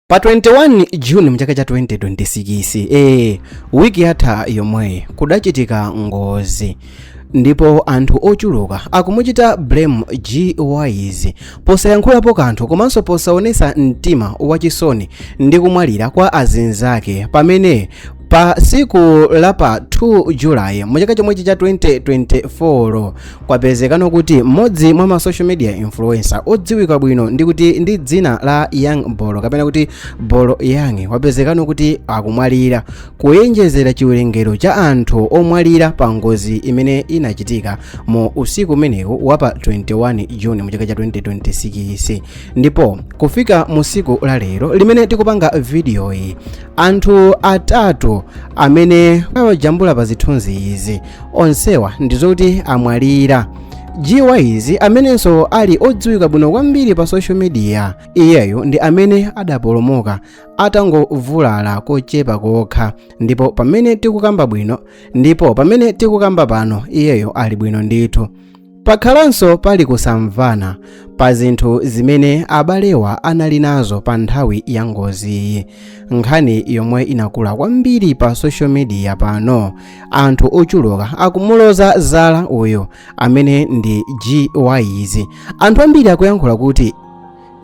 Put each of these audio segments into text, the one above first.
Pa 21 June mchaka cha 2026, wiki yatha yomweyi, kudachitika ngozi ndipo anthu ochuluka akumuchita blame G Wise posayankhulapo kanthu komanso posaonesa mtima wachisoni ndi kumwalira kwa azinzake, pamene pa siku la pa 2 July muchaka chomwechi cha 2024 kwapezekano kuti mmodzi mwa ma social media influencer odziwika bwino ndi kuti ndi dzina la Young Bolo kapena kuti Bolo Young wapezekano kuti akumwalira, kuyenjezera chiwerengero cha anthu omwalira pa ngozi imene inachitika mu usiku umenewu wa pa 21 June muchaka cha 2026. Ndipo kufika mu siku la lero limene tikupanga video iyi, anthu atatu amene awajambula pa zithunzi izi onsewa ndizokuti amwalira. G Wise, amenenso ali odziwika bwino kwambiri pa social media, iyeyo ndi amene adapulumuka atangovulala kochepa kokha, ndipo pamene tikukamba pano iyeyo ali bwino ndithu. Pakhalanso pali kusamvana pa zinthu zimene abalewa anali nazo pa nthawi ya ngoziyi, nkhani yomwe inakula kwambiri pa social media. Pano anthu ochuluka akumuloza zala uyu amene ndi G Wise. Anthu ambiri akuyankhula kuti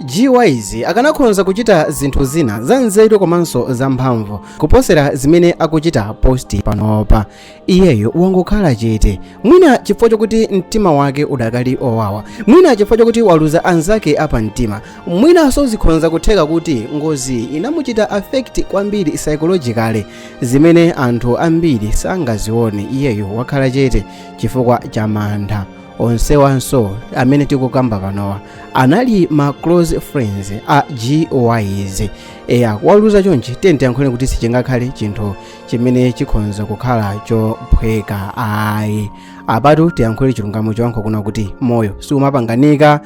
G Wise akanakhoza kuchita zinthu zina za nzeru komanso zamphamvu kuposera zimene akuchita post panopa. Iyeyo wangokhala chete, mwina chifukwa chokuti mtima wake udakali owawa, mwina chifukwa chokuti waluza anzake apamtima, mwinanso zikhonza kutheka kuti ngozi inamuchita affect kwambiri psychologically, zimene anthu ambiri sangazione. Iyeyo wakhala chete chifukwa cha mantha. Onsewanso amene tikukamba panowa anali ma close friends a G Wise. Eya, kuwaluza chonchi, tiye tiyankhule kuti sichingakhale chinthu chimene chikhonza kukhala chophweka ayi. Apatu tiyankhule chilungamo choyankha kuna kuti moyo siumapanganika.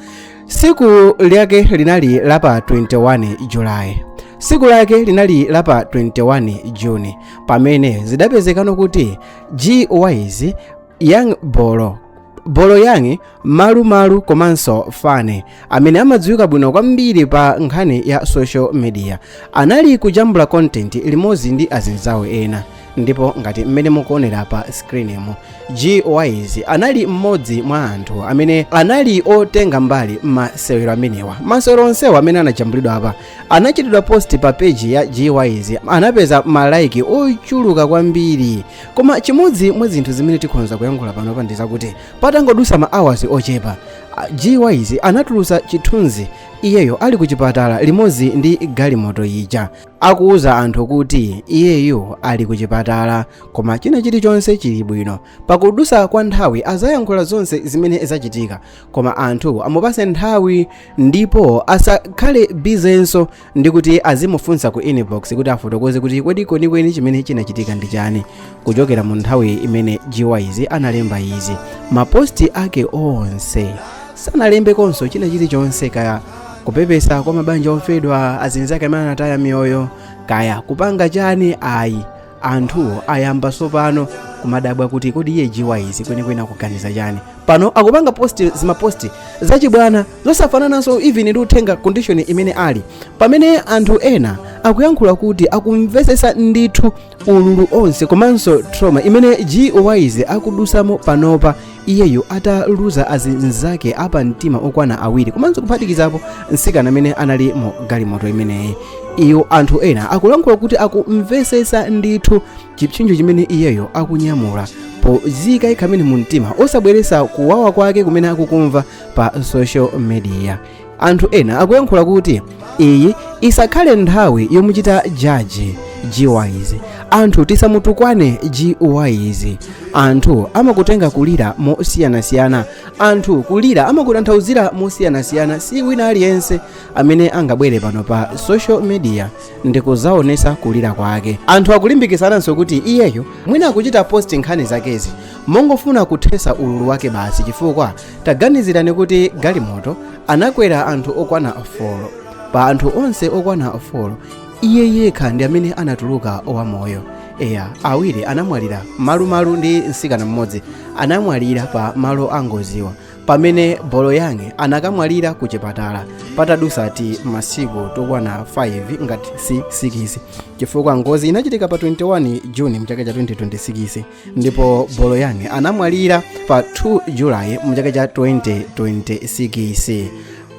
Siku lake linali la pa 21 July, siku lake linali la pa 21 June pamene zidapezekano kuti G Wise, Young Bolo, Bolo Young, Malumalu komanso Fane, amene amadziwika bwino kwambiri pa nkhani ya social media, anali kujambula content limodzi ndi azinzawo ena. Ndipo ngati mmene mukuonera pa screen, G Wise anali mmodzi mwa anthu amene anali otenga mbali m'masewero amenewa. Masewero onsewa amene anajambulidwa apa anachitidwa post pa page ya G Wise, anapeza ma like ochuluka kwambiri. Koma chimodzi mwa zinthu zimene tikhonza kuyankhula panopa ndi zakuti patangodusa ma hours ochepa, G Wise anatulutsa chithunzi iyeyo ali ku chipatala limodzi ndi galimoto ija, akuwuza anthu kuti iyeyo ali ku chipatala koma china chilichonse chili bwino. Pakudusa kwa nthawi azayankhula zonse zimene zachitika, koma anthu amupase nthawi ndipo asakhale busy nso ndi kuti azimufunsa ku inbox kuti afotokoze kuti kodi kwenikweni chimene chinachitika ndi chani. Kuchokera mu nthawi imene G Wise analemba izi, ma post ake onse sanalembekonso china chilichonse, kaya kupepesa kwa mabanja ofedwa azinzake amene anataya miyoyo, kaya kupanga chani, ayi. Anthu ayamba sopano kumadabwa kuti kodi iye G Wise kwenikweni akuganiza chani pano? Akupanga post zima post zachibwana zosafanananso even ndi uthenga, condition imene ali, pamene anthu ena akuyankhula kuti akumvesesa ndithu ululu onse komanso trauma imene G Wise akudusamo panopa, iyeyo ataluza azinzake apamtima okwana awiri komanso kuphatikizapo mtsikana amene anali mu galimoto imeneyi. Iyo anthu ena akulankhula kuti akumvesesa ndithu chipsinjo chimene iyeyo akunyamula pozika ikhamene mu mtima, osabweresa kuwawa kwake kumene akukumva pa social media. Anthu ena akuyankhula kuti iyi isakhale nthawi yomuchita judge G Wise, anthu tisamutukwane G Wise. Anthu amakutenga kulira mosiyanasiyana, anthu kulira amakutanthauzira mosiyanasiyana. Si wina aliyense amene angabwere pano pa social media ndikuzaonesa kulira kwake. Anthu akulimbikisananso kuti iyeyo mwina akuchita post nkhani zakezi mongofuna kuthesa ululu wake basi, chifukwa taganizirani kuti galimoto anakwera anthu okwana 4. Pa anthu onse okwana 4, iye yekha ndi amene anatuluka wamoyo. Eya, awiri anamwalira, Malumalu ndi mtsikana mmodzi anamwalira pa malo angoziwa. Pamene Boloyange anakamwalira ku chipatala patadusa ti masiku tokwana 5 ngati si 6, chifukwa ngozi inachitika pa 21 Juni mchaka cha 2026 ndipo Boloyange anamwalira pa 2 Julayi mchaka cha 2026.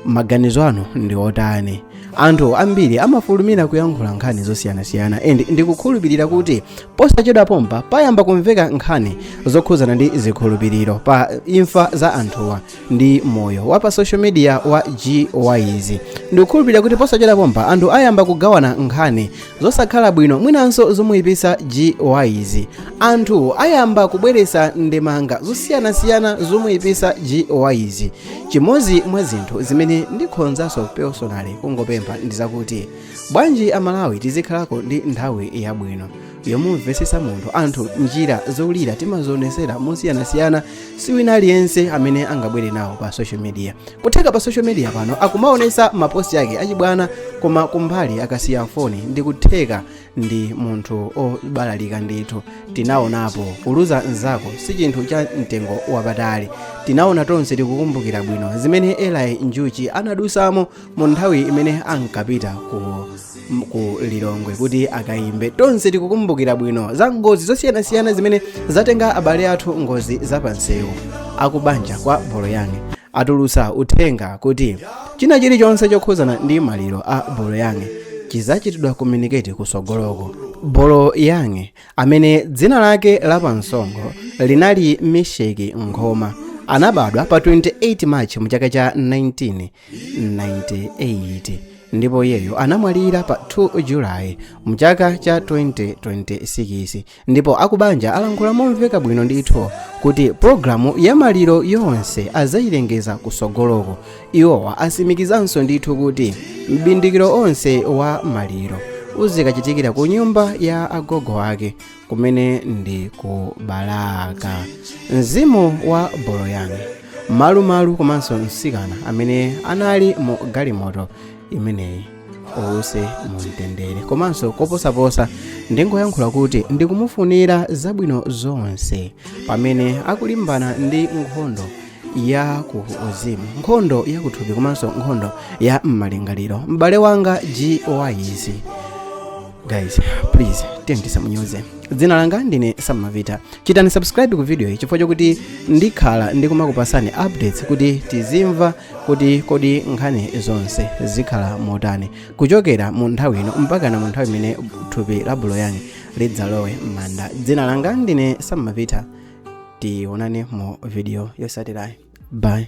Maganizo anu ndi otani? Anthu ambiri amafulumira kuyankhula nkhani zosiyanasiyana, and ndikukhulupirira kuti posachedwa pompa payamba kumveka nkhani zokhuzana ndi zikhulupiriro pa imfa za anthuwa ndi moyo wa pa social media wa G Wise. Ndikukhulupirira kuti posachedwa pompa anthu ayamba kugawana nkhani zosakhala bwino, mwinanso zomuyipisa G Wise. Anthu ayamba kubweretsa ndemanga zosiyanasiyana zomuyipisa G Wise. Chimodzi mwa zinthu zimene ndikhonzanso personally kungopempha ndi zakuti bwanji Amalawi tizikhalako ndi nthawi yabwino yomumvetsetsa munthu. Anthu njira zolira timazionesera mosiyanasiyana, si wina aliyense amene angabwere nawo pa social media. Kutheka pa social media pano akumaonesa ma post ake achibwana, koma kumbali akasiya foni ndikutheka ndi munthu obalalika ndithu. Tinaonapo kuluza mnzako si chinthu cha mtengo wapatali. Tinaona tonse, tikukumbukira bwino zimene Eli Njuchi anadusamo mu nthawi imene ankapita ku Lilongwe kuti akayimbe. Tonse tikukumbukira bwino za ngozi zosiyanasiyana zimene zatenga abale athu, ngozi zapansewu. Akubanja kwa Boloyange atulutsa uthenga kuti china chilichonse chokhuzana ndi maliro a Boloyange chizachitidwa communicate kusogoloko. Boloyange, amene dzina lake lapansongo linali Misheki Nkhoma, anabadwa pa 28 March mu chaka cha 1998 ndipo iyeyo anamwalira pa 2 Julayi mu chaka cha 2026. Ndipo akubanja alankhula momveka bwino ndithu kuti pologalamu ya maliro yonse azayilengeza kusogoloko. Iwowa asimikizanso ndithu kuti mbindikiro onse wa maliro uzikachitikira ku nyumba ya agogo ake kumene ndi ku Balaka. Mzimu wa Boloyange, malumalu komanso mtsikana amene anali mu galimoto imeneyi, uwuse mumtendere. Komanso koposaposa ndingoyankhula kuti ndikumufunira zabwino zonse pamene akulimbana ndi nkhondo ya ku uzimu, nkhondo ya kuthupi komanso nkhondo ya mmalingaliro, m'bale wanga G Wise. Guys, please, tiye tisamunyoze. Dzina langa ndine Samavita. Chitani subscribe ku video iyi chifukwa chokuti ndikhala ndikumakupasani updates kuti tizimva kuti kodi nkhani zonse zikhala motani kuchokera mu nthawi ino mpakana mu nthawi imene thupi la Boloyange lidzalowe m'manda. Dzina langa ndine Samavita. Tionane mu video yotsatirayi. Bye.